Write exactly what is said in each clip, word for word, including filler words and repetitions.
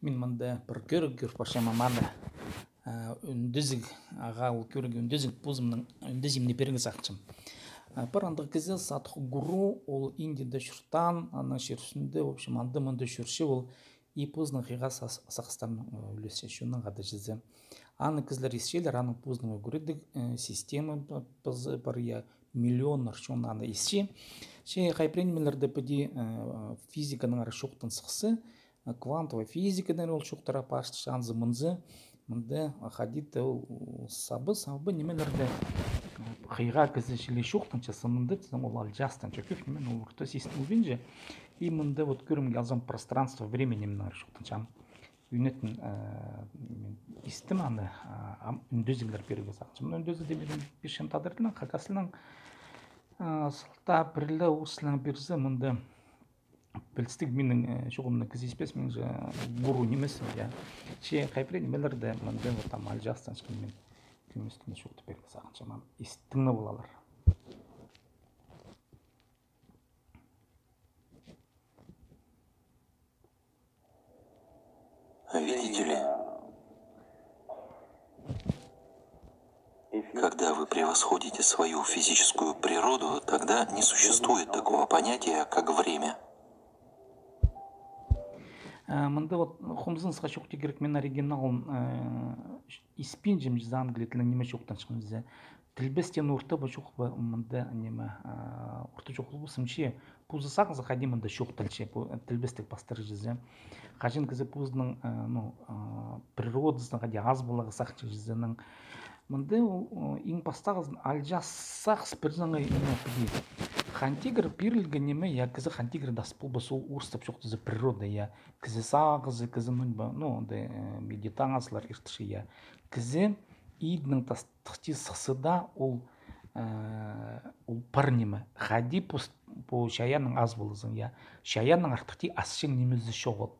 Мин мында пір кӧріг кӧр парчам, ам аны, а, ӱндезіг, ағаа ол кӧріг ӱндезіг, позымның ӱндезімні пирерге сағынчам. А, пір андағ кізі Садхгуру, ол Индияда чуртаан, аның чир ӱстӱнде, в общем, анда-мында чӧрче ол, и позының хыйға сағ-, сағыстарын, э, ӱлесче, чоннаңар даа чізе. Аны кізілер исчелер, аның позының ӱгредіг, э, система п-, пызы пар, я, миллионнар чон аны исче. Че хай пірее нимелерде піди, э, физиканаңар чоохтан сыхса, э, квантовая физикадаң ол чоохтар апарча, анзы-мынзы. Мында хайди-да ол саба, саба нимелерде, э, хыйға кізі чіли чоохтанча, сынында тізең ол алҷаастанча. Кӧп ниме ол орта система ӱгренче. И мында вот кӧрімге алзам, пространство, время нимелер чоохтанча. Ӱнетін, э, мин истім аны, а, ам ӱндезіглер пирерге сағынчам. Мына ӱндезіг дее мин пирчем тадар тілінең, хакас тілінең, а, сылтаа пірле орыс тілінең пирзе, мында пілістіг минің, э, чоғымны кізі испес, мин же гуру нимеспін, я. Че хай пірее нимелерде мында вот там алҷаастанчатхан мин кӧместің чоохтап пирерге сағынчам, ам истіг ниме полар. Видите ли, когда вы превосходите свою физическую природу, тогда не существует такого понятия, как время. Э, мында вот хомзынысха чоохти кирек, мин оригиналын, э, испинчем, чізе, англия тілінең ниме чоохтанчатхан чізе. Тілбестең орта ба, чох па, мында ниме, а, орта чох полбас, ам че позы сағызы хайди мында чоохталча, пу, э, тілбестіг пастыра чізе. Хаҷан кізі позының, э, ну, а, природазын хайди ас поларға сағынча чізе, анаң мында ол, э, иң пастағызын алҷаас сағыс пір саңай ниме піди. Хан тигір пирілген ниме, я, кізі хан тигірде ас полбас, ол орыстап чоохтаза природа, я. Кізі сағызы, кізі, ну, ба, ну, анда, э, медитациялар иртче, я. Кізі идінің тас-, тахти сыхса даа, ол, э, ол пар ниме. Хайди пу с-, пу чайааннаң ас поларзың, я. Чайааннаң артых тее асчаң нимезі чоғыл.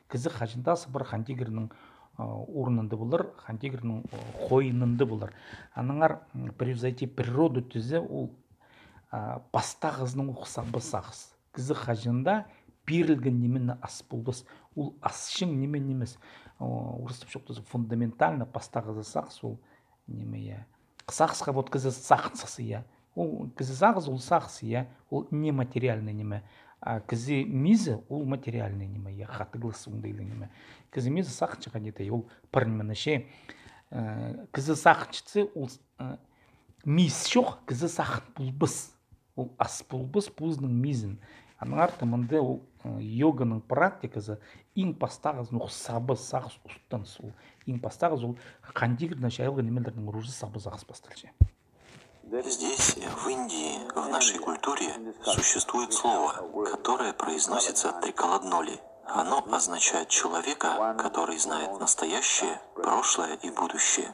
Кізі хаҷан даа сыбыра хан тигірнің, э, орнында полар, хан тигірнің, э, хойнында полар. Аннаңар, м, превзойти природу тізе ол, а, пастағызынаң ох саба сағыс. Кізі хаҷан даа пирілген нимені ас полбас. Ол асчаң ниме нимес. О, орыстап чоохтаза, фундаментально пастағызы сағыс ол ниме, я. Сағысха вот кізі сағын сыхса, я. Ол кізі сағызы, ол сағыс, я. Ол нематериальный ниме. А кізі мизі, ол материальный ниме, я. Хатығлас оңдайлығ ниме. Кізі мизі сағынча хайди-да, ол пір ниме, че, э, кізі сағынчатса, ол, э, мис чох, кізі сағын полбас. Ол ас полбас позының мизін. Аннаңар таа мында ол, э, йоганың практиказы иң пастағызын ох саба сағыс устан сол. Иң пастағызы ол хан тигірдең чайылған нимелернің орызы саба сағыс пасталча. Здесь, в Индии, в нашей культуре существует слово, которое произносится трикаладноли. Оно означает человека, который знает настоящее, прошлое и будущее.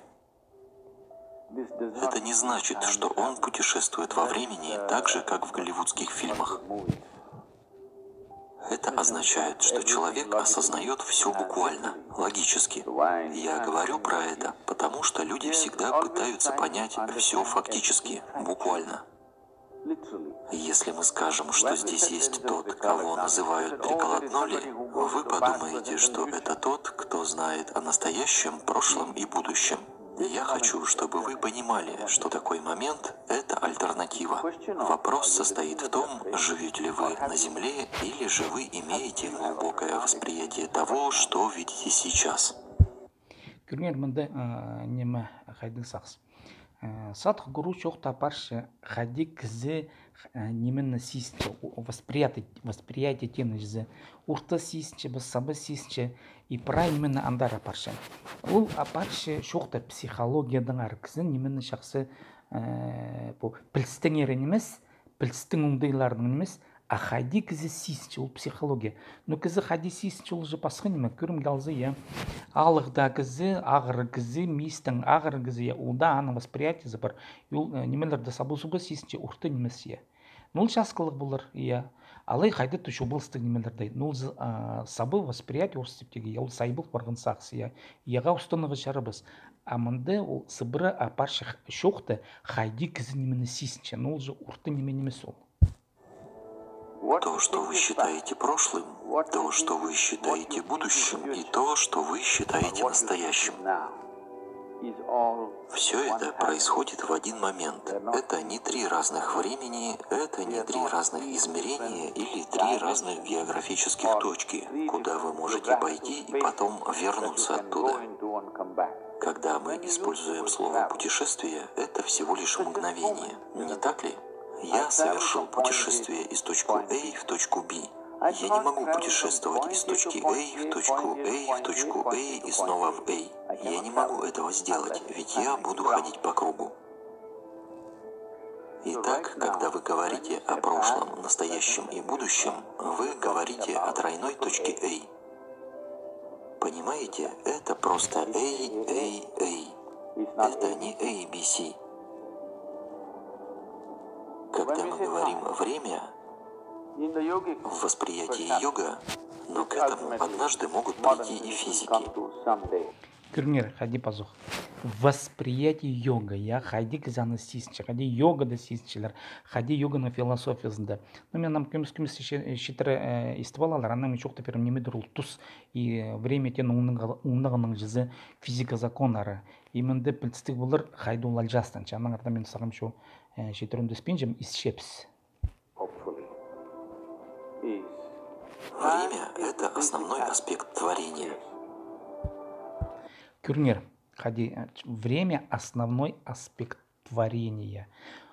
Это не значит, что он путешествует во времени так же, как в голливудских фильмах. Это означает, что человек осознаёт всё буквально, логически. Я говорю про это, потому что люди всегда пытаются понять всё фактически, буквально. Если мы скажем, что здесь есть тот, кого называют Трикаладноли, вы подумаете, что это тот, кто знает о настоящем, прошлом и будущем. Я хочу, чтобы вы понимали, что такой момент — это альтернатива. Вопрос состоит в том, живёте ли вы на Земле, или же вы имеете глубокое восприятие того, что видите сейчас. Кӧріңер, мында, а, ниме, хайдағ сағыс. Э, Садхгуру чоохтап парча, хайди кізі, э, нимені сизінче, о-, восприятие, восприятие теені чізе, орта сизінче, пу саба сизінче, и прай нимені андар апарча. Ол апарча чоохтап психологиядаң ары кізі нимені чахсы, э, пу пілістеңер нимес, пілістің оңдайларының нимес, а хайди кізі сизінче, ол психология. Но кізі хайди сизінче, ол же пасха ниме, кӧрімге алза, я. Алығ даа кізі, ағырығ кізі, мистең ағырығ кізі, я, ол даа аның восприятиезі пар. И ол, э, нимелерді саба-суба сизінче, орта нимес, я. Но ол часкалығ полар, я. Алай хайда-да чобылыстығ нимелерде. Но ол за-, а, саба восприятие орыс типтегі, я, ол сайбыл парған сағыс, я. Яға устанарға чарабас. А мында ол сыбыра апарча х-, чоохта, хайди кізі нимені сизінче. Но ол же орта ниме нимес ол. То, что вы считаете прошлым, то, что вы считаете будущим, и то, что вы считаете настоящим. Все это происходит в один момент. Это не три разных времени, это не три разных измерения или три разных географических точки, куда вы можете пойти и потом вернуться оттуда. Когда мы используем слово «путешествие», это всего лишь мгновение, не так ли? Я совершил путешествие из точки A в точку B. Я не могу путешествовать из точки A в точку A, в точку A и снова в A. Я не могу этого сделать, ведь я буду ходить по кругу. Итак, когда вы говорите о прошлом, настоящем и будущем, вы говорите о тройной точке A. Понимаете, это просто A, A, A. Это не A B C. Когда мы говорим «время» в восприятии йога, но к этому однажды могут прийти и физики. Кӧріңер, хайди пазох. Восприятие йога, я, хайди кізі аны сизінче, хайди йогада сизінчелер, хайди йоганың философиязында. Ну, мин ам кӧмес-кӧмес читіре истіп алалар, анаң мин чоохтап пирем, нимедір ол тус и время теен оңнағының чізе физика законнары. И мында пілдістіг полар, хайди ол алҷаастанча. Аннаңар даа мин сағам чоох читіре ӱндеспинчем, исчебіс. Время — это основной аспект творения. Кӧріңер, хайди, время — основной аспект творения.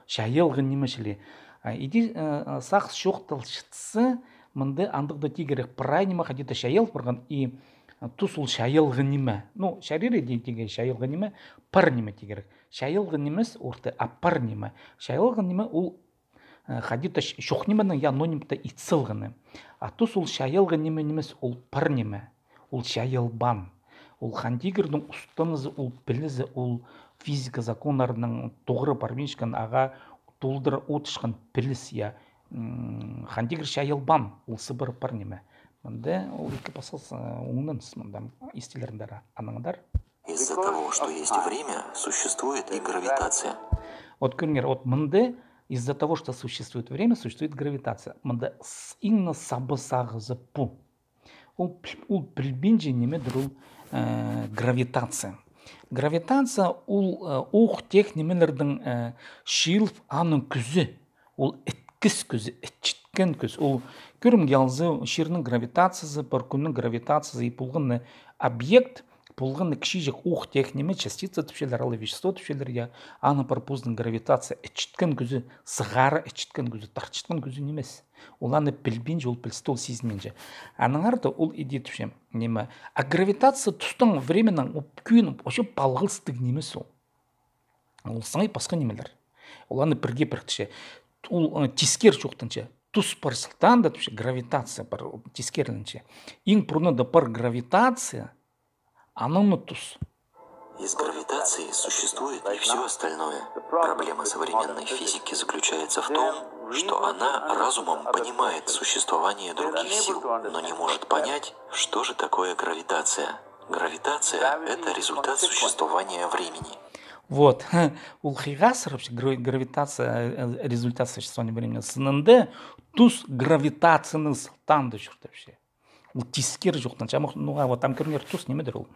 Чайалған ниме чіли. Иди сағыс чоохталчатса, мында андағ даа тигірек прай ниме хайди-да чайал парған, и тус ол чайалған ниме. Ну, чарир иди тигі чайалған ниме, пар ниме тигірек. Чайалған нимес орта, а пар ниме. Чайалған ниме ол хайди-да чох нименің, я, но ниме-де ит салғаны. А тус ол чайалған ниме нимес, ол пар ниме. Ол чайалбаан. Ол Хан Тигірдің устазы, ол пілізі, ол физика законнарының тоғыра парбинчатхан, ағаа толдыра одырчатхан піліс, я. Хан Тигір чайалбаан, ол сыбыра пар ниме. Мында ол ікі пасхас оңнаныс, мында истілерінде анаңар. Из-за того, что есть время, существует и гравитация. Вот кӧріңер, вот мында из-за того, что существует время, существует гравитация. Мында иң саба сағызы пу. Ол піл-, ол пілбинче нимедір ол гравитация. Гравитация ол ох тех нимелернің чыылып аның кӱзі. Ол іткіс кӱзі, ітчеткен кӱзі. Ол кӧрімге алза, чирнің гравитациязы, пар кӱннің гравитациязы, и полған на объект, полған на кічіҷек ох тех ниме, частица тіпчелер, алай вещество тіпчелер, я, аның пар позының гравитация, ітчеткен кӱзі, сығара ітчеткен кӱзі, тартчатхан кӱзі нимес. Ол аны пілбинче, ол пілісті ол сизінминче. Аннаңар даа ол иди тіпче, ниме. А гравитация тустың, временің, ол кӱннің, вообще палғалыстығ нимес ол. Ол саңай пасха нимелер. Ол аны пірге піріктіре. Ол тискер чоохтанча. Тус пар сылтаанда, тіпче, гравитация пар, ол тискерленче. Иң пурнада пар гравитация, анаң на тус. Из гравитации существует и всё остальное. Проблема современной физики заключается в том, что она разумом понимает существование других сил, но не может понять, что же такое гравитация. Гравитация — это результат существования времени. Вот. Ол хыйға асырапча, гра-, гравитация, результат существования времени. Сынында тус гравитацияның сылтаанда чӧртіпче. Ол тискер чоохтанча, ну, а вот ам кӧріңер, тус нимедір ол.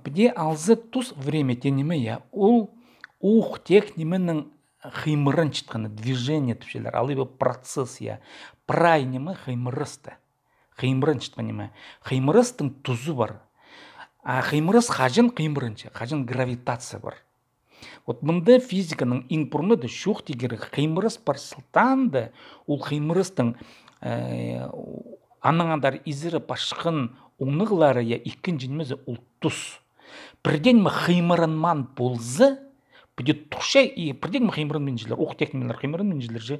Піди алза, тус, время теен ниме, я, ол ох тех нименің хыймыранчатханы, движение тіпчелер, алай ба процесс, я, прай ниме хыймырасты. Хыймыранчатхан ниме. Хыймырастың тузы пар. А хыймырас хаҷан хыймыранча, хаҷан гравитация пар. Вот мында физиканың иң пурнада чоохтирға кирек, хыймырас пар сылтаанда, ол хыймырастың анаң андар изіре парчатхан оңнағлары, я, ікінҷі нимезі ол тус. Пірдеңе хыймыранмаан полза, піди турча, и пірдеңе хыймыранминчалар, ох тех нимелер хыймыранминчалар чи,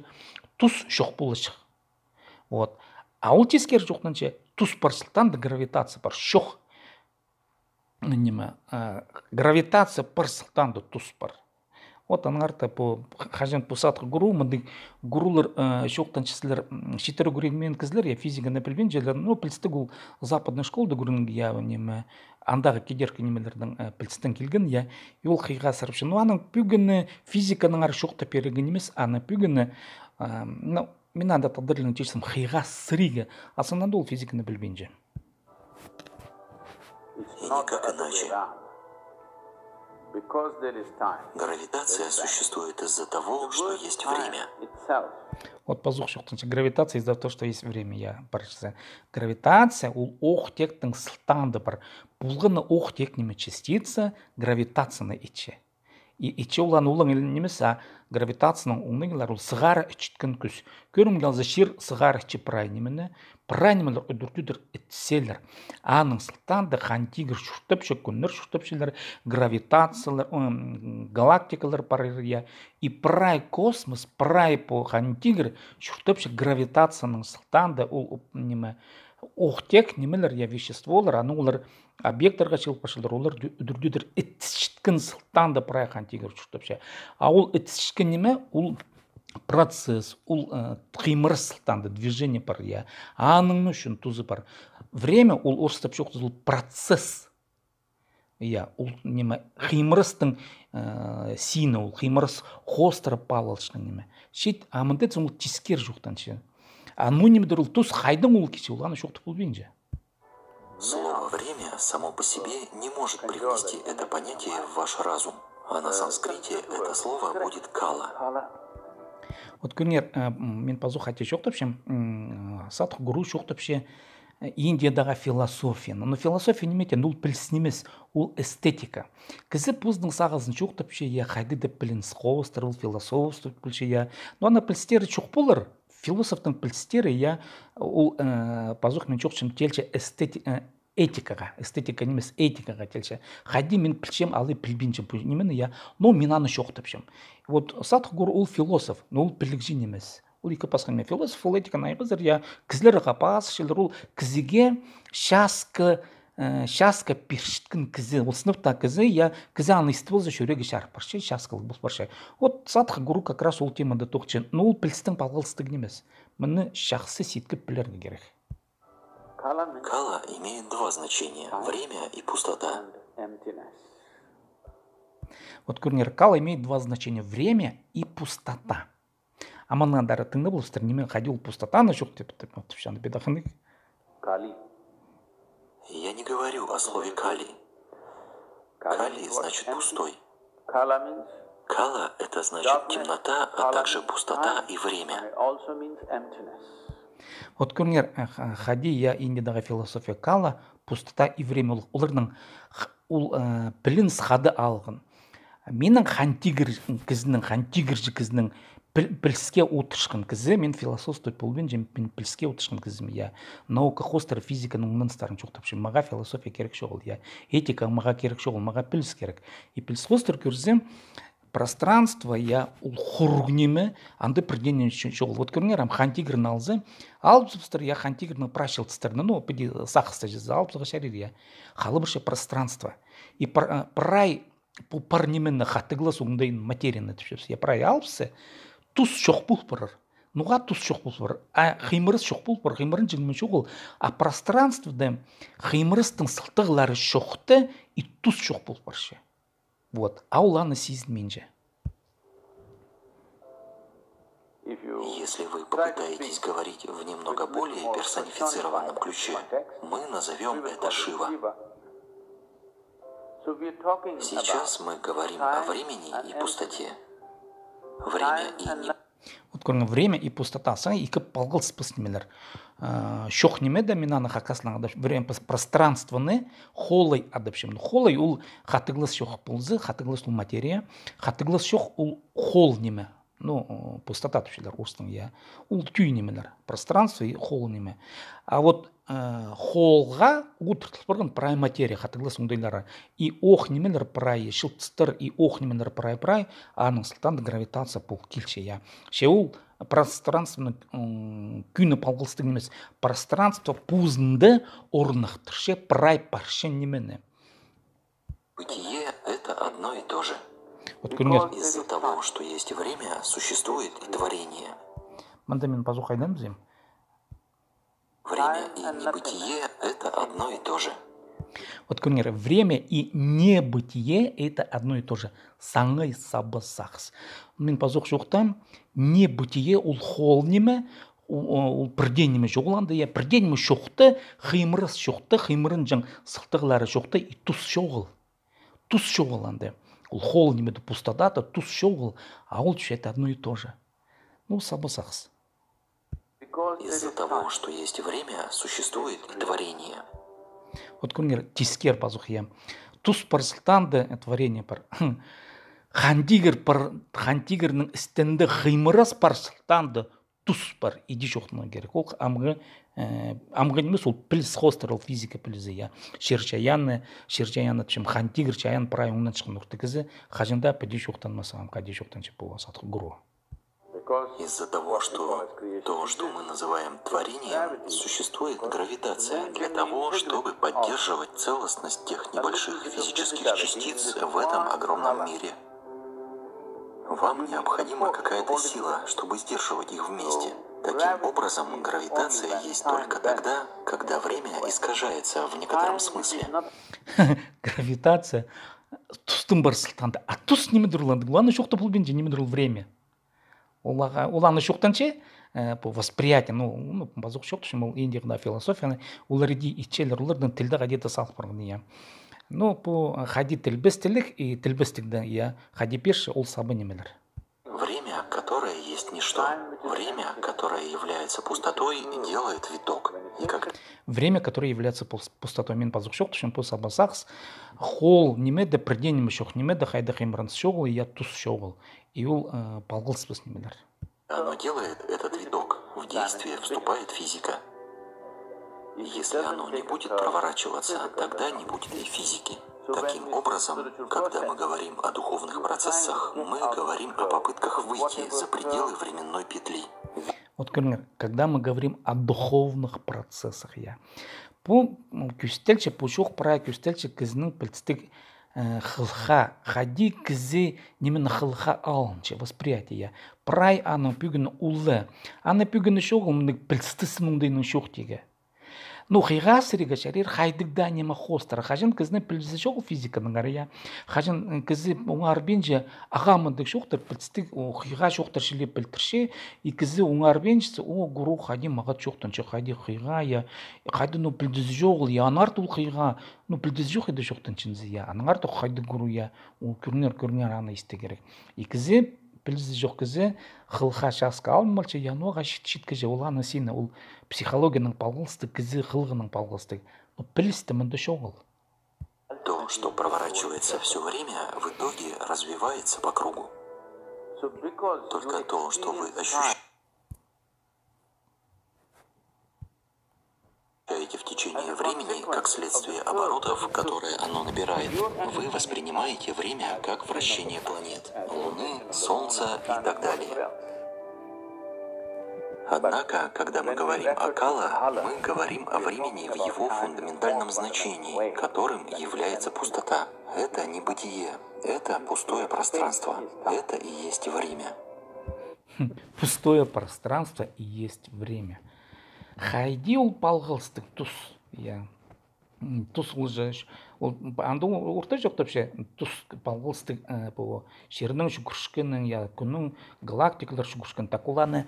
тус чох поларҷых. Вот. А ол тискер чоохтанча, тус пар сылтаанда гравитация пар, чох. Ниме, гравитация пар сылтаанда тус пар. Вот аннаңар даа пу, хаҷан пу садхгуру, мындағ гурулар чоохтанчалар, читіре ӱгренмеен кізілер, я, физиканы пілбинчелер, ну, пілістіг ол западный школада ӱгренген, я, ниме, андағы кидеркі нимелернің пілістең килген, я, и ол хыйға асырапча. Ну, аның пӱгіні физиканаңар чоохтап пирерге нимес, аны пӱгіні, ну, Мин анда тағдырлығын чечсем, хыйға сірігі. Асылында ол физиканы пілбинче. И никак иначе. Гравитация существует из-за того, что есть время. Вот пазох чоохтанча, гравитация из-за того, что есть время, я парчызы. Гравитация ол ох-теектің сылтаанда пар. Полған на ох-теек ниме частица гравитацияны итче. И итче оланы улаң нимес, а гравитацияның оңнығлар ол сығара итчеткен кӱс. Кӧрімге алза, чир сығара итче прай нимені, прай нимелер удур-тӧдір итселер. Аның сылтаанда Хан Тигір чуртапча, кӱннер чуртапчалар, гравитациялар, галактикалар парар, я. И прай космос, прай пу Хан Тигір чуртапча гравитацияның сылтаанда ол ниме, ох-теек нимелер, я, веществолар, аның олар объекттарға чыылып парчалар, олар удур-тӧдір итісчеткен сылтаанда прай Хан Тигір чуртапча. А ол итісчеткен ниме, ол процесс, ол хыймырас сылтаанда, движение пар, я. Аның ӱчӱн тузы пар. Время ол орыстап чоохтаза, ол процесс. Я, ол ниме, хыймырастың сині, ол хыймырас хоостыра палалчатхан ниме. Чит, а мында ол тискер чоохтанча. А ну ниме дір ол тус, хайдаң ол килче, ол аны чоохтап полбинча. Слово «время» само по себе не может привнести это понятие в ваш разум, а на санскрите это слово будет «кала». Вот кӧріңер, мин пазох хати чоохтапчам, Садхгуру чоохтапча Индиядағы философияны. Но философия ниме теен, ол піліс нимес, ол эстетика. Кізі позының сағызын чоохтапча, я, хайдағ-да пілініс хоостыра ол философствовать полча, я. Но ана пілістері чох полар. Философтың пілістері, я, ол пазох мин чоохтапчам, теелче эстети-, этикаға, эстетика нимес, этикаға теелче. Хайди мин пілчем, алай пілбинчем пу нимені, я, но мин аны чоохтапчам. Вот Садхгуру ол философ, но ол пілігҷі нимес. Ол ікі пасха ниме. Философ ол этиканы айғазар, я, кізілерге пасчалар, ол кізіге часха, часха пирчеткен кізі, ол сынап таа кізі, я, кізі аны истіп алза, чӱрегі чарып парча, часхалығ пол парча. Вот Садхгуру как раз ол темада тоғынча, но ол пілістің палғалыстығ нимес. Мыны чахсы ситкіп пілерге кирек. Кала имеет два значения: время и пустота. Вот кӧріңер, кала имеет два значения: время и пустота. А мынаң андар тыңнап полыстыр, ниме, хайди ол пустотаны чоохтап, тіп, тіп, тіп, чаны педаханык. Я не говорю о слове «кали». Кали значит «пустой». Кала — это значит темнота, а также пустота и время. Вот кӧріңер, хайди, я, Индиядағы философия кала, пустота и время, ол, оларның ол пілініс хада алған. Минің Хан Тигір кізінің, Хан Тигірҷі кізінің піл-, піліске одырчатхан кізі, мин философ тіп полбинчам, мин піліске одырчатхан кізім, я. Наука хоостыра, физиканың оңнаныстарын чоохтапчам, мағаа философия кирек чоғыл, я. Этика мағаа кирек чоғыл, мағаа піліс кирек. И піліс хоостыра кӧрзе, пространство, я, ол хуруғ ниме, анда пірдеңе чоғыл. Вот кӧріңер, ам Хан Тигірні алза, алыбызыбыстыр, я, Хан Тигірнің прай чылтыстарын, ну, піди сағыста чізе, алыбызарға чарир, я. Халы парча пространство. И прай пу пар нимені, хатығлас оңдайын, материяны тіпчебіс, я, прай алыбысса, тус чох пол парар. Ноға тус чох пол парар? А хыймырас чох пол парар, хыймырынҷаң ниме чоғыл. А пространствода хыймырастың сылтағлары чохта, и тус чох пол парча. Вот, а ол аны сизінминче. Если вы попытаетесь говорить в немного более персонифицированном ключе, мы назовём это Шива. Сейчас мы говорим о времени и пустоте. Время и не... Вот кӧріңер, время и пустота, саң ікі палғалыспас нимелер. Чох ниме де, мин аны хакаслаң адап, время, пространствоны холай адапчам. Холай ол хатығлас чох полза, хатығлас ол материя, хатығлас чох ол хол ниме. Ну, пустота тіпчелер орыстың, я. Ол тӱӱй нимелер. Пространство и хол ниме. А вот холға одыртыл парған прай материя, хатығлас оңдайлары. И ох нимелер прай, чылтыстар, и ох нимелер прай-прай, аның сылтаанда гравитация пол килче, я. Че ол пространствоның кӱні палғалыстығ нимес. Пространство позында орнахтырча прай парча нимені. Бытие — это одно и то же. Вот кӧріңер. Из-за того, что есть время, существует и творение. Мында мин пазох хайдам зе. Время и небытие — это одно и то же. Вот кӧріңер, время и небытие — это одно и то же. Саңай саба сағыс. Мин пазох чоохтаам, небытие ол хоол ниме, ол, ол пірдее ниме чоғыл анда, я, пірдее ниме чоохты, хыймырас чоохты, хыймырынҷаң сылтағлары чоохты, и тус чоғыл. Тус чоғыл анда. Ол хоол ниме де, пустота да, тус чоғыл, а ол чӧ это одно и то же. Ну, саба сағыс. Из-за того, что есть время, существует и творение. Вот кӧріңер, тискер пазох, я. Тус пар сылтаанда, э, творение пар. Хан тигір пар, хан тигірнің істінде хыймырас пар сылтаанда, тус пар. Иди чоохтанарға кирек. Ол амғы, э, амғы нимес, ол піліс хоостыра, ол физика пілізі, я. Чир чайааны, чир чайааны, тіпчем, хан тигір чайаан прай оңнаң чыххан орта кізі, хаҷан даа піди чоохтанмас, ам хайди чоохтанча, пу сатхгуру. Из-за того, что то, что мы называем творением, существует гравитация для того, чтобы поддерживать целостность тех небольших физических частиц в этом огромном мире. Вам необходима какая-то сила, чтобы сдерживать их вместе. Таким образом, гравитация есть только тогда, когда время искажается в некотором смысле. Гравитация. Тустың пар сылтаанда. А тус нимедір ол анда? Оларны чоохтап полбинча, нимедір ол время. Оларға, оларны чоохтанча, э, пу восприятие, ну, ну, пазох чоохтапчам, ол индиядағы философияны, олар иди итчелер, оларның тілде хайди-да салып парған, я. Ну, пу, э, хайди тілбестілік и тілбестікте, я, хайди пирче, ол саба нимелер. Время, которое есть ничто. Время, которое является пустотой, делает виток. И как Время, которое является пус-, пустотой. Мин пазох чоохтапчам, пу саба сағыс. Хоол ниме де, пірдее ниме чох ниме де, хайда хыймырыныс чоғыл, я, тус чоғыл. И ол, э, палғалыспас нимелер. Оно делает этот виток. В действие вступает физика. Если оно не будет проворачиваться, тогда не будет и физики. Таким образом, когда мы говорим о духовных процессах, мы говорим о попытках выйти за пределы временной петли. Вот кӧріңер, когда мы говорим о духовных процессах, я. Пу, м, кӧстелче, пу чоох прай кӧстелче кізінің пілдістіг, э, хылха, хайди кізі нимені хылха алынча, восприятие, я. Прай аның пӱгӱні улы. Аның пӱгӱні чоғыл мындағ пілдістіс мындағ ниме чох тигі. Ну, хыйға сірерге чарир хайдағ даа ниме хоостыра. Хаҷан кізінің пілізі чоғыл физиканаңар, я. Хаҷан, м, кізі оңарбинча, ағаа мындағ чоохтар, пілдістіг, о, хыйға чоохтар чіли пілдірче, и кізі оңарбинча, о, гуру, хайди мағат чоохтанча, хайди хыйға, я, хайди, ну, пілдізі чоғыл, я, анаңар тол хыйға, ну, пілдізі чох иди чоохтанча, я, анаңар тол хайди гуру, я, о, кӧріңер, кӧріңер, аны истерге кирек. И кізі, пілізі чох кізі, хылха часха алынмалча, я, ну, ағаа чит-, читкіҷе, ол аны сині, ол психологияның палғалыстығ, кізі хылғының палғалыстығ. Ну, пілісті мында чоғыл. То, что проворачивается всё время, в итоге развивается по кругу. Только то, что вы ощущаете в течение времени, как следствие оборотов, которые оно набирает, вы воспринимаете время как вращение планет, Луны, Солнца и так далее. Однако, когда мы говорим о кала, мы говорим о времени в его фундаментальном значении, которым является пустота. Это небытие, это пустое пространство, это и есть время. Пустое пространство и есть время. Хайди ол палғалыстығ тус, я. М, тус ол же, ол, анда орта чоохтапча, тус палғалыстығ, э, пу чирнің чӱгӱрчеткенін, я, кӱннің, галактикалар чӱгӱрчеткенін, так оларны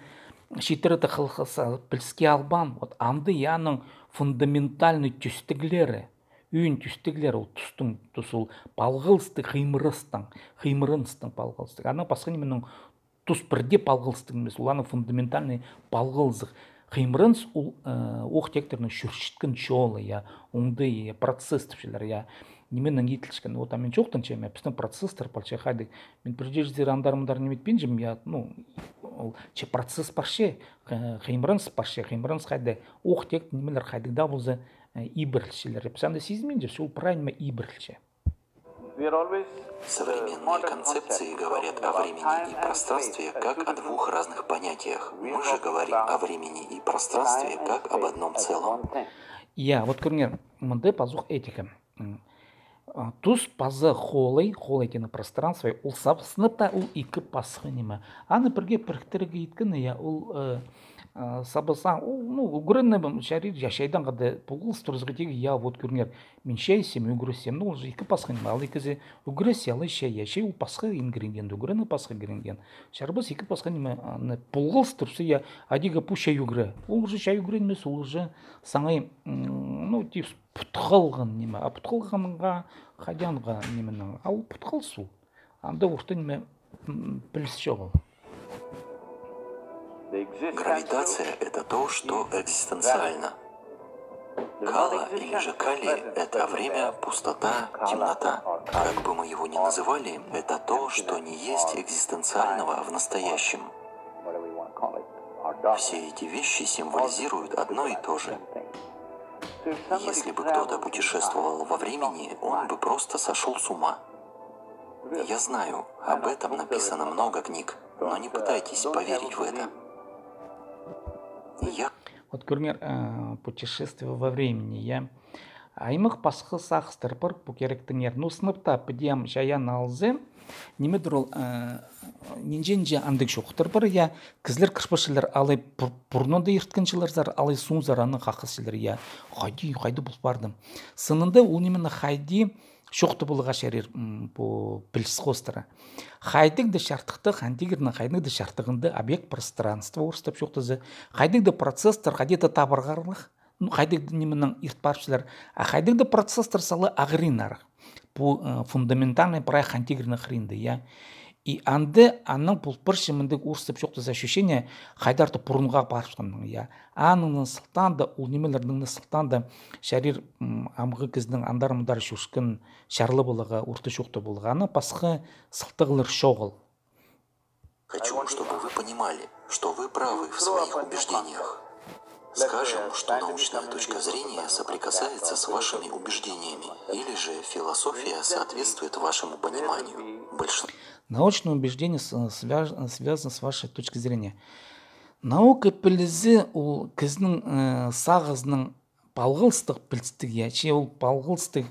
читіре дее хылхаса, піліске албаан, вот, анда, я, аның фундаментальный тӧстіглері, ӧӧн тӧстіглері, ол тустың, тус ол палғалыстығ, хыймырастың, хыймырыныстың палғалыстығ. Анаң пасха нименің тус пірдее палғалыстығ нимес, оларның фундаментальный палғалыстығ. Хыймырыныс ол, э, оох-теектернің чӱрчеткен чолы, я, оңдай, я, процесс тіпчелер, я. Нименең иділчеткен, вот, а мин чоохтанчам, я, пістің процесстер полча хайдағ. Мин пір чирзер андар-мындар ниме итпинчем, я, ну, ол че процесс парча, э, хыймырыныс парча, хыймырыныс хайдағ, оох-теек нимелер хайдағ даа полза, э, ибірілчелер. Піс аны сизінминчебіс, ол прай ниме ибірілче. Современные концепции говорят о времени и пространстве как о двух разных понятиях. Мы же говорим о времени и пространстве как об одном целом. Я, вот кӧріңер, мында пазох этика. М. А, тус паза хоолай, хоолай теені пространство, ол сабысынып та, ол ікі пасха ниме. Аны пірге піріктірерге иткен, я, ол, э, Сабызаң, ол, ну, ӱгреніп, чарир, я, чайдаң хада полғлыс турза тигі, я, вот кӧріңер, мин чайсам, ӱгресем, ну, ол же ікі пасха ниме, алай кізі ӱгресче, алай чай, я, чай ол пасха ингредиент, ӱгреніп пасха ингредиент. Чарабас ікі пасха ниме, аны полғлыс турза, я, адиға пу чай ӱгре. Ол уже чай ӱгренмес, ол уже саңай, м, ну, тип, путхалған ниме, а путхалғанға, хайдағ нименең, а ол путхалыс ол. Анда орта ниме, м, піліс чоғыл. Гравитация — это то, что экзистенциально. Кала или же Кали — это время, пустота, темнота. Как бы мы его ни называли, это то, что не есть экзистенциального в настоящем. Все эти вещи символизируют одно и то же. Если бы кто-то путешествовал во времени, он бы просто сошёл с ума. Я знаю, об этом написано много книг, но не пытайтесь поверить в это. Я Вот кӧріңер, э, путешествие во времени, я. Аймах пасха сағыстар пар пу киректеңер. Ну, сынап та піди ам чайаан алза, нимедір ол, э, нинҷе-нинҷе андағ чоохтар пар, я, кізілер кірбезчелер, алай пур-, пурнында ирткенчелерзер, алай соонзар аны хакасчалар, я. Хайди, хайди пол парды. Сынында ол нимені хайди чоохтап поларға чарир, м, пу піліс хоостыра. Хайдағ даа чардыхта, Хан Тигірнің хайдағ даа чардығында объект пространства, орыстап чоохтаза, хайдағ даа процесстер, хайди даа табырғалығ, ну, хайдағ даа нименең ирт парыбысчалар, а хайдағ даа процесстер сала ағыриннарах. Пу, э, фундаментальный прай Хан Тигірнің хыринда, я. И анда аның пол парча мындағ, орыстап чоохтаза, ощущение, хайдар-да пурунға парыбысханнаң, я. Аның сылтаанда, ол нимелернің сылтаанда чарир, м, амғы кізінің андар-мындар чӧрчеткен чарлап аларға, орта чоохтап аларға, аның пасха сылтағлар чоғыл. Хочу, чтобы вы понимали, что вы правы в своих убеждениях. Скажем, что научная точка зрения соприкасается с вашими убеждениями, или же философия соответствует вашему пониманию. Большинство Научное убеждение с-, свяж-, связано с вашей точкой зрения. Наука пілізі ол кізінің, э, сағызының палғалыстығ пілістіг, я, че ол палғалыстығ,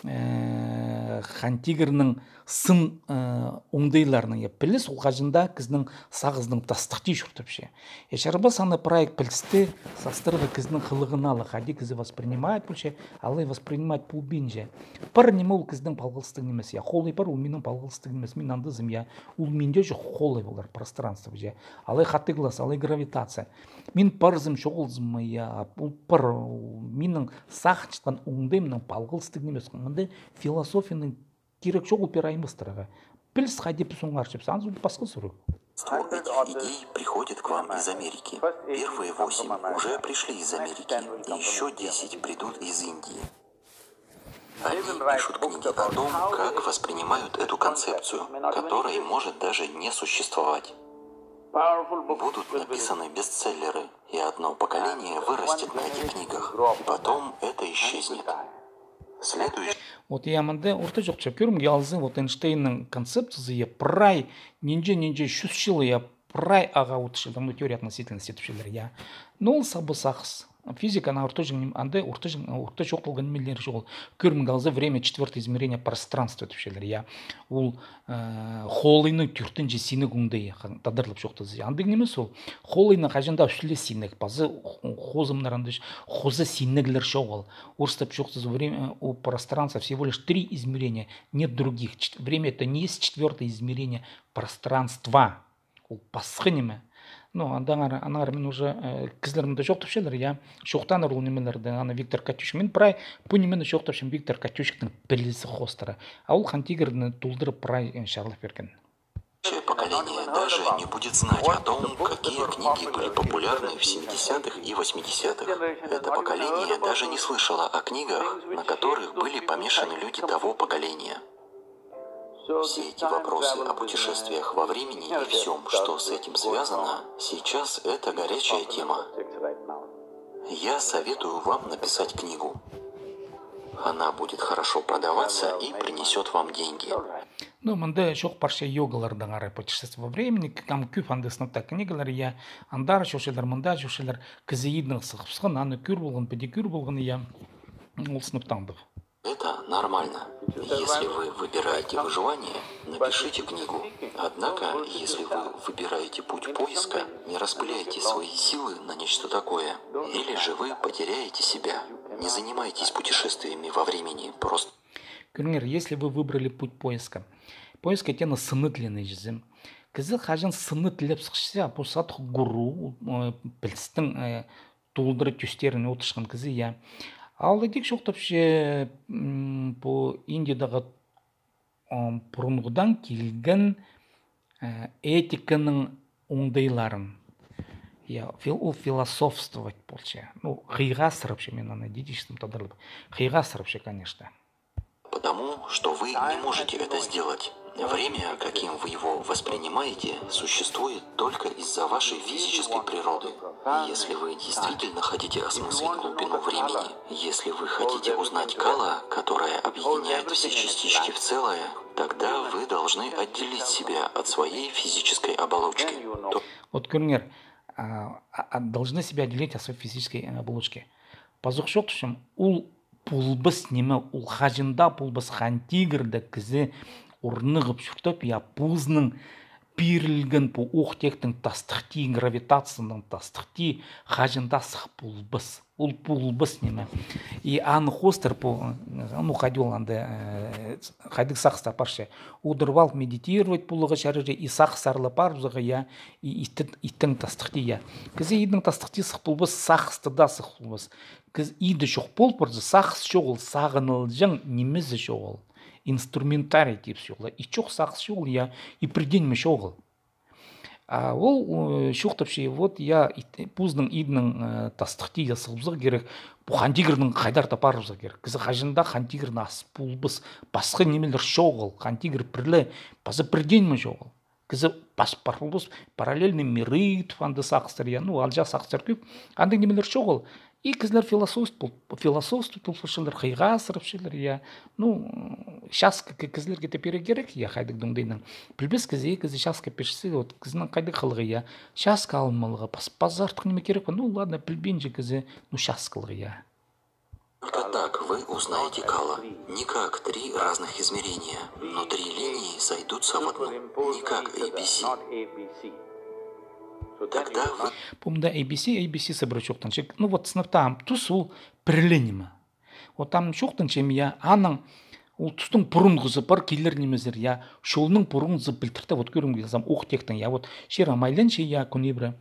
э, Хан Тигірнің сын, э, оңдайларының, я, піліс ол хаҷан даа кізінің сағызының тастыхти чуртапча. Я, чарабас аны прай пілісті састырарға кізінің хылығына ла, хайди кізі воспринимать полча, алай воспринимать полбинча. Пір ниме ол кізінің палғалыстығ нимес, я, холай пар, ол минің палғалыстығ нимес, мин андазым, я, ол минде чох, холай полар пространство, я. Алай хатығлас, алай гравитация. Мин парзым, чоғылзым, я, ол пір, ол минің сағынчатхан оңдайымның палғалыстығ нимес. Мында философияның кирек чоғыл пир аймастырарға. Піліс хайди піс оңарчабыс, анзы пасха сурығ. Большинство этих идей приходит к вам из Америки. Первые восемь уже пришли из Америки, и ещё десять придут из Индии. Они пишут книги о том, как воспринимают эту концепцию, которой может даже не существовать. Будут написаны бестселлеры, и одно поколение вырастет на этих книгах, и потом это исчезнет. Следующий Вот, я, мында орта чоохтап, кӧрімге алза, вот Эйнштейннің концепциязы, я, прай, нинҷе, нинҷе чӱс чыл, я, прай ағаа одырчалар, ну, теория относительности тіпчелер, я. Ну, ол саба сағыс. Физика, ана орта чоох-, анда орта чоох-, орта чоохталған нимелер чоғыл. Кӧрімге алза, время — четвёртое измерение пространства тіпчелер, я. Ол, э, холайның тӧртінҷі синегі оңдай, ха-, тадарлап чоохтаза. Андағ нимес ол. Холайның хаҷан даа ӱс ле синек, пазы хо-, хозымнар анда ч-, хоза синеглер чоғыл. Орыстап чоохтаза, время, у пространства всего лишь три измерения, нет других. Чет-, время — это не есть четвёртое измерение пространства. Ол пасха ниме. Ну, аннаңар, аннаңар мин уже, э, кізілер мында чоохтапчалар, я, чоохтааннар ол нимелерні, аны Виктор Катющик. Мин прай пу нимені чоохтапчам Виктор Катющиктің пілізі хоостыра. А ол Хан Тигірні толдыра прай, э, чарлап пирген. Поколение даже не будет знать о том, какие книги были популярны в семидесятых и восьмидесятых. Это поколение даже не слышало о книгах, на которых были помешаны люди того поколения. Все эти вопросы о путешествиях во времени и всём, что с этим связано, сейчас это горячая тема. Я советую вам написать книгу. Она будет хорошо продаваться и принесёт вам деньги. Ну, мында чоох парча йогалардаң ары, путешествие во времени, к-, ам кӧп анда сынап та книгалар, я, андар чоохтапчалар, мында чоохтапчалар, кізі идең сығыбысхан, аны кӧр полған, піди кӧр полған, я, ол сынап та андағ. Это нормально. Если вы выбираете выживание, напишите книгу. Однако, если вы выбираете путь поиска, не распыляйте свои силы на нечто такое. Или же вы потеряете себя. Не занимайтесь путешествиями во времени, просто... Кӧріңер, если вы выбрали путь поиска. Поиск теені сыны тілеен чізе. Кізі хаҷан сыны тілеп сыхча, пу садох гуру, э, пілістің, э, толдыра тӧстерін одырчатхан кізі, я. Алай тик чоохтапча, м, пу Индиядағы, м, пурунғыдаң килген, э, этиканың оңдайларын. Я, фил-, ол философствовать полча. Ну, хыйға асырапча, мин аны дидиштім тадарлап. Хыйға асырапча, конечно. Потому что вы не можете это сделать. Время, каким вы его воспринимаете, существует только из-за вашей физической природы. Если вы действительно хотите осмыслить глубину времени, если вы хотите узнать Кала, которая объединяет все частички в целое, тогда вы должны отделить себя от своей физической оболочки. То- Вот кӧріңер, а, а, а, должны себя отделить от своей физической, э, оболочки. Пазох чоохтапчам, ол полбас ниме, ол хаҷан даа полбас, хан тигірде кізі орнығып чуртап, я, позының пирілген пу ох-тектің тастыхти, гравитацияның тастыхти хаҷан даа сых полбас. Ол полбас ниме. И аны хоостыра пу, ну, хайди ол анда, э, хайдағ сағыстар парча. Одырып алып медитировать поларға чарир, и сағыстар ла парыбызарға, я, и иттең, иттең тастыхти, я. Кізі идең тастыхти сых полбас, сағысты даа сых полбас. Кізі иде чох пол парза, сағыс чоғыл, сағынылҷаң нимезі чоғыл. Инструментарий тіпчелер. И чох сағыс чоғыл, я, и пір дее ниме чоғыл. А ол, э, чоохтапча, вот, я, ит-, позының идінің, э, тастыхти, я, сығыбызарға кирек. Пу хан тигірнең хайдар-да парыбызарға кирек. Кізі хаҷан даа хан тигірні ас полбас, пасха нимелер чоғыл. Хан тигір пірле, паза пір дее ниме чоғыл. Кізі пас пар полбас, параллельный миры тіп анда сағыстар, я, ну, алҷа сағыстар кӧп. Андағ нимелер чоғыл. И кізілер философ пол-, философствовать полчалар, хыйға асырапчалар, я. Ну, час к-, к-, кізілерге тее пирерге кирек, я, хайдағ даа оңдайнаң. Пілбес кізі, кізі часха пирче, вот, кізінің хайдағ хылығы, я. Часха алынмалығы, пас-, паза артых ниме кирек пе? Ну, ладно, пілбинче кізі, ну, час хылығы, я. Только так вы узнаете Кала. Не как три разных измерения, но три линии сойдутся в одну. Не как A B C. Тогда вы... Пу мында A B C, A B C сыбыра чоохтанча. Ну вот, сынап, там тус ол пірле ниме. Вот там чоохтанча, я, аның ол тустың пурунғызы пар, килер нимезі, я, чолның пурунғызы пілдіртеді, вот кӧрімге алзам, ох-тектең, я, вот чир ам айланча, я, кӱнібіре.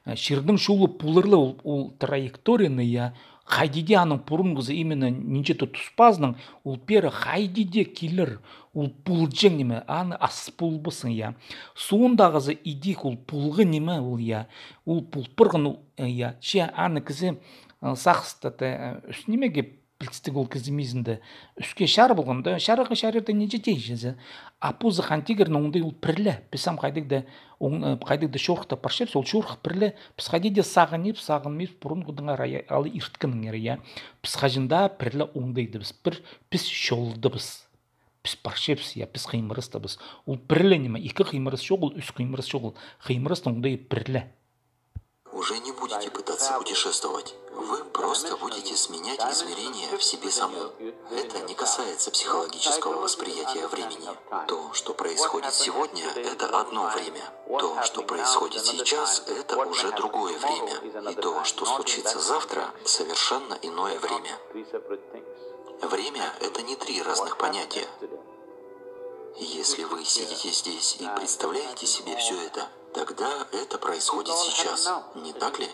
Э, чирдің чолы полар ла ол, ол траекторияны, я, хайди дее аның пурунғызы именно нинҷе-де туспазынаң, ол пеер хайди дее килер, ол полҷаң ниме, аны ас полбассың, я. Соондағы за идӧк ол полған ниме ол, я, ол пол парған, э, я, че аны кізі, э, сағыста, э, ӱс нимеге пілдістіг ол кізі мизінде ӱске чарып алған, да, чарарға чарирда нинҷе тее чізе. А позы хан тигірнің оңдай ол пірле. Піс ам хайдағ даа оң-, э, хайдағ даа чорыхта парчабыс, ол чорых пірле. Піс хайди дее сағынып, сағынмай, пурунғыдаңар, я, алай ирткеннеңер, я. Піс хаҷан даа пірле оңдайдабыс, пір піс чолдабыс. Піс парчабыс, я, піс хыймырастабыс. Ол пірле ниме, ікі хыймырас чоғыл, ӱс хыймырас чоғыл. Хыймырастың оңдайы пірле. Уже не будете пытаться путешествовать. Вы просто будете сменять измерения в себе самом. Это не касается психологического восприятия времени. То, что происходит сегодня, это одно время. То, что происходит сейчас, это уже другое время. И то, что случится завтра, совершенно иное время. Время — это не три разных понятия. Если вы сидите здесь и представляете себе всё это, тогда это происходит сейчас, не так ли?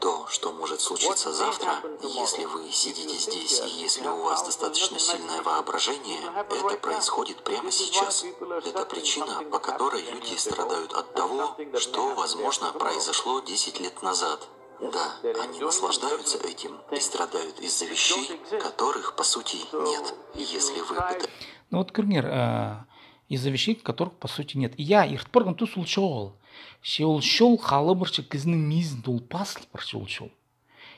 То, что может случиться завтра, если вы сидите здесь и если у вас достаточно сильное воображение, это происходит прямо сейчас. Это причина, по которой люди страдают от того, что, возможно, произошло десять лет назад. Да, они наслаждаются этим и страдают из-за вещей, которых, по сути, нет. Если вы пыта- Ну вот кӧріңер, э, из-за вещей, которых, по сути, нет. Я, ирт парған тус ол чоғыл. Че ол чол халы парча кізінің мизінде, ол пазыл парча ол чол.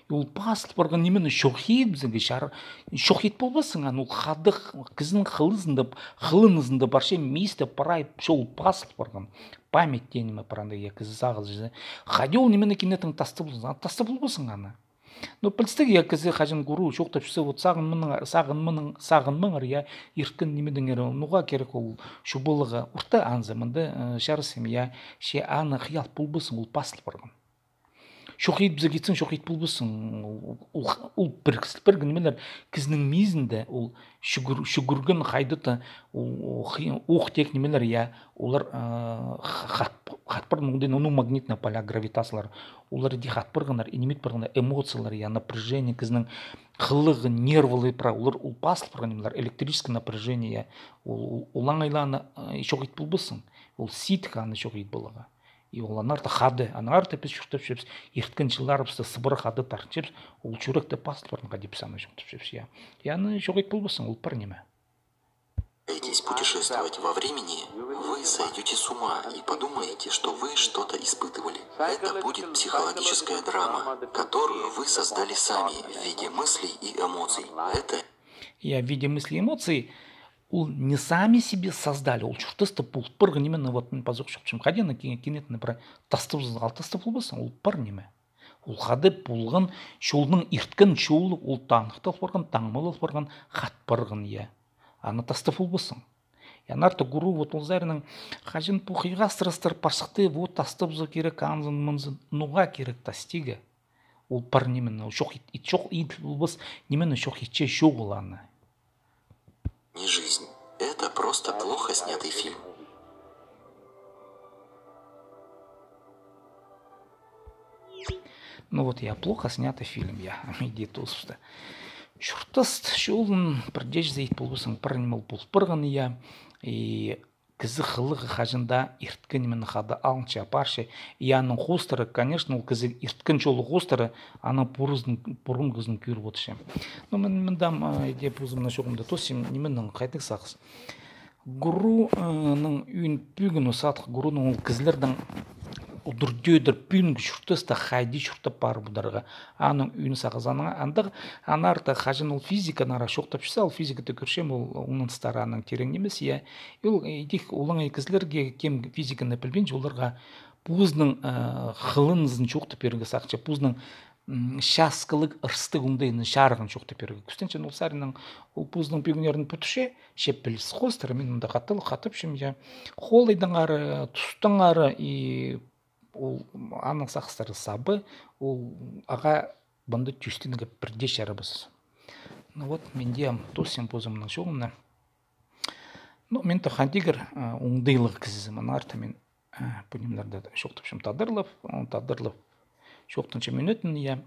И ол пазыл парған нимені чох ит, бізге чар-, чох ит полбассың, аны ол хадых кізінің хылызында, хылынызында парча, мисте парай, чол пазыл парған. Память теен ниме паранда, я, кізі сағызы. Хайди ол нимені кинетін тастап ползаң, тастап полбассың аны. Ну, пілістіг, я, кізі хаҷан гуру чоохтапча, вот сағынмаң, сағынмаң, сағынмаңар, я, ирткен нимедеңер, ноға кирек ол чобалығға орта анзы, мында, э, чарасым, я, че аны хыйал полбассың, ол пазыл парған. Чох итпезең, итсең, чох ит полбассың, ол, ол, ол пір, пір нимелер кізінің мизінде, ол чӱгӱр-, чӱгӱрген хайди-да, ол, ол хый-, ох теек нимелер, я, олар, э, х-, хат-, хат парған, оңдайнаң, ну, магнитные поля, гравитациялар, олар иди хат парғаннар, и ниме ит парғаннар, эмоциялар, я, напряжение, кізінің хылығы, нервілері, прай, олар, ол пазыл парған нимелер, электрическое напряжение, я, ол, ол, олаңай ла аны, э, чох ит полбассың, ол сидік аны чох ит поларға. И ол аннаңар даа хада, аннаңар даа піс чуртапчабыс, ирткен чылларыбыста сыбыра хада тартчабыс, ол чӱректе пазыл парған хада, піс аны чуртапчабыс, я. И аны чох ит полбассың, ол пір ниме. Пытаетесь путешествовать во времени, вы сойдёте с ума и подумаете, что вы что-то испытывали. Это будет психологическая драма, которую вы создали сами в виде мыслей и эмоций. Это Я, в виде мыслей и эмоций, ол не сами себе создали, ол чуртаста пол парған ниме, вот мин пазох чоохтапчам, хайди аны ки-, кинетін пір тастап, ал тастап полбассың, ол пір ниме. Ол хада полған, чолның ирткен чолы, ол таныхтал парған, таңмалал парған, хат парған, я. Аны тастап полбассың. Я, аннаңар даа гуру, вот ол саринаң, хаҷан пу хыйғастырыстар пар сыхты, вот тастабыза кирек, анзын-мынзын, ноға кирек тастирға. Ол пір ниме, ол чох ит-, ит-, чох ит полбас, ниме, чох итче чоғыл аны. Не жизнь. Это просто плохо снятый фильм. Ну вот, я, плохо снятый фильм, я, ам иди тоозыбысты. Чуртас чолын пірдеезі ит полбассың, пір ниме ол пол парған, я, и кізі хылығы хаҷан даа ирткен ниме хада алынча, апарча, и аның хоостыра, конечно, ол кізі ирткен чолы хоостыра, аның пурызын, пурун кізін кӧріп одырча. Ну, мин, мин даа, а, иди позымның чооғымда тоосчам, нименең, хайдағ сағыс. Гуру, э, ның ӧӧн пӧгіні, садых гуруның, ол кізілернің удур-тӧдір пӱӱнгі чуртаста хайди чуртап парып одырарға. Аның ӧӧн сағызы аның андағ, аннаңар даа хаҷан ол физика аннаңар чоохтапчаза, ол физикада кӧрчем, ол оңнаныстары аның тирең нимес, я. И ол, э, идӧк олаңай кізілерге, кем физиканы пілбинче, оларға позының, э, хылынызын чоохтап пирерге сағынча, позының, м, часкалығ, ырыстығ оңдайының чарығын чоохтап пирерге кӱстенче. Ол саринаң ол позының пӧгіннерін пӱдірче, че піліс хоостыра, мин мында хатап, хатапчам, я. Холайдаңары, тустаңары, и ол аның сағыстары саба, ол ағаа мында тӧстенерге пірдее чарабас. Ну вот, мин дее ам тоосчам позымның чооғымны. Ну, мин дее хан тигір, а, оңдайлығ кізізім, аннаңар даа мин, а, пу нимелерні чоохтапчам тадарлап, а, тадарлап чоохтанчам ӱнетін, я.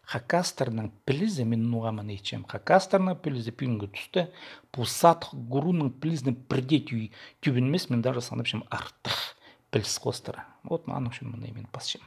Хакастарның пілізі, мин ноға мыны итчем, хакастарның пілізі пӱӱнгі туста пу садых гуруның пілізінең пірдее тӧ-, тӧбінмес, мин даже санапчам, артых піліс хоостыра. Вот, аның ӱчӱн мыны мин пасчам.